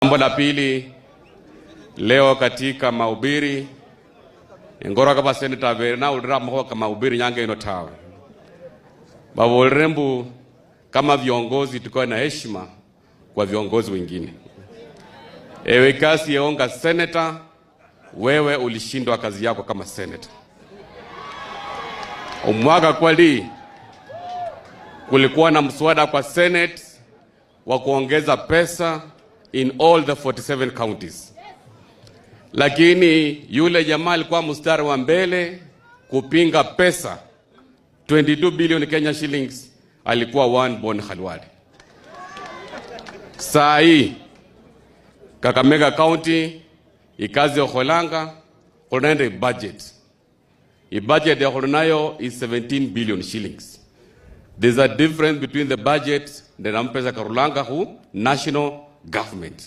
Jambo la pili leo katika mahubiri engora kaba senator verna ulira mho kama mahubiri nyange ino tawe babolrembu kama viongozi tukoe na heshima kwa viongozi wengine. Ewe kasi yeonga senator, wewe ulishindwa kazi yako kama senator. Umwaka kwali kulikuwa na mswada kwa Senate wa kuongeza pesa in all the 47 counties, lakini yule jamaa alikuwa mstari wa mbele kupinga pesa 22 billion Kenya shillings, alikuwa one Bon Khalwale. Saa hii Kakamega County ikazi okholanga khulinaende budget. I budget ya khulinayo is 17 billion shillings. There's a difference between the budget na mpesa karulanga hu national government.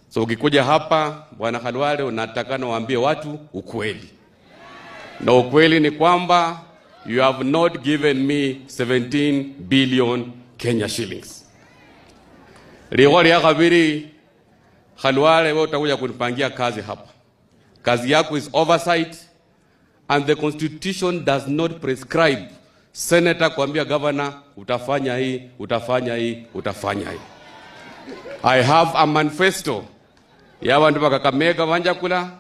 So ukikuja hapa Bwana Khalwale, unatakana waambie watu ukweli, na ukweli ni kwamba you have not given me 17 billion Kenya shillings. Ligo lya khabiri Khalwale, wewe utakuja kunipangia kazi hapa. Kazi yako is oversight and the constitution does not prescribe senator kuambia governor utafanya hii, utafanya hii, utafanya hii. I have a manifesto ya bandu ba Kakamega banjakula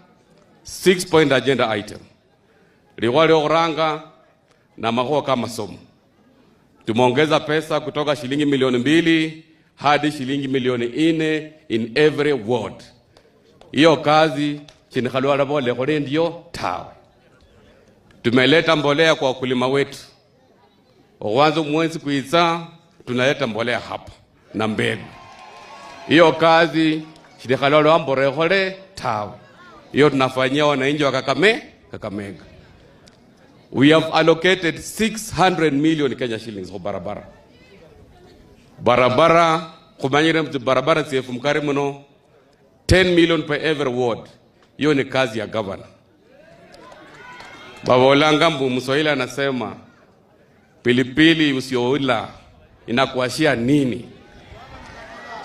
6 point agenda item. Ligo lya khuranga na makhuwa kama somo. Tumeongeza pesa kutoka shilingi milioni 2 hadi shilingi milioni 4 in every ward. Hiyo kazi chini Khalwale bole khole ndio tawe. Tumeleta mbolea kwa wakulima wetu. Mwanzo mwezi kuiza tunaleta mbolea hapa na mbegu. Hiyo kazi chini Khalwale ambore khole tawe. Hiyo tunafanyia wananchi wa Kakamega. We have allocated 600 million Kenya shillings kwa barabara. Barabara kumanyire mtu barabara CF mkari muno 10 million per every ward. Hiyo ni kazi ya governor. Babolanga mbu Mswahili anasema pilipili usioula inakuashia nini?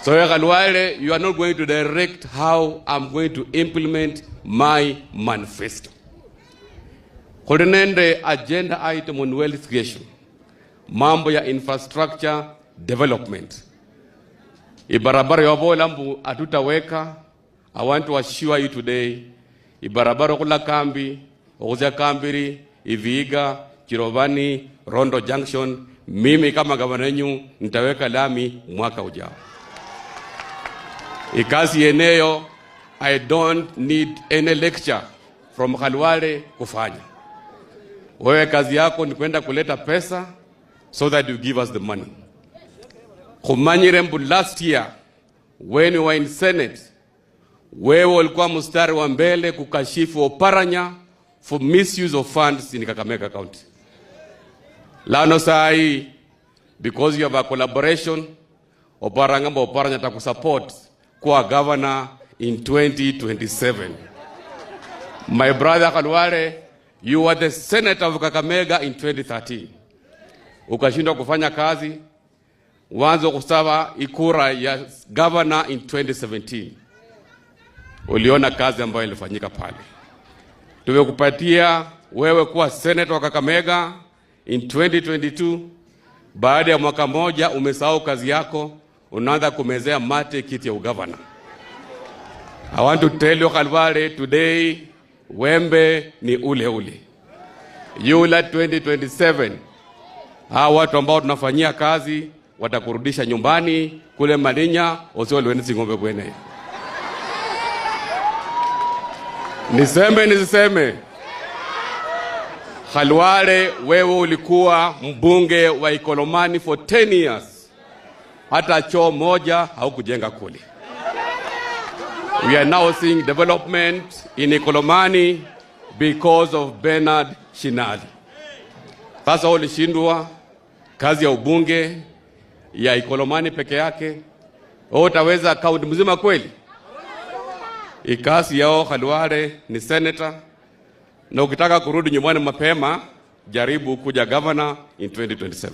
So Khalwale, you are not going to direct how I'm going to implement my manifesto. Kulinende agenda item on wealth creation, mambo ya infrastructure development. Ibarabara ya bola mbu atutaweka. I want to assure you today, ibarabara kula kambi, okuzia kambiri, Iviga, Chirovani, Rondo Junction, mimi kama gavana wenu nitaweka lami mwaka ujao. Ikazi yeneyo, I don't need any lecture from Khalwale kufanya. Wewe kazi yako ni kwenda kuleta pesa so that you give us the money. Khumanyire mbu last year when we were in Senate, wewe ulikuwa mstari wa mbele kukashifu Oparanya for misuse of funds in Kakamega County. Lano sai, because you have a collaboration, Oparanya mba Oparanya takusupport kuwa governor in 2027. My brother Khalwale, you were the senator of Kakamega in 2013. Ukashindwa kufanya kazi, wanzo kusaba ikura ya governor in 2017. Uliona kazi ambayo ilifanyika pale. Tumekupatia wewe kuwa senator wa Kakamega in 2022. Baada ya mwaka moja umesahau kazi yako, unaanza kumezea mate kiti ya ugavana. I want to tell you Khalwale today, wembe ni ule ule. Yula 2027, hawa watu ambao tunafanyia kazi watakurudisha nyumbani kule Malinya, usio ng'ombe bwene. Niseme nisiseme? Khalwale, wewe ulikuwa mbunge wa Ikolomani for 10 years. Hata choo moja haukujenga kule. We are now seeing development in Ikolomani because of Bernard Shinali. Sasa ulishindwa kazi ya ubunge ya Ikolomani peke yake. Wewe utaweza kaunti mzima kweli? Ikasi yao Khalwale ni senator, na ukitaka kurudi nyumbani mapema jaribu kuja governor in 2027.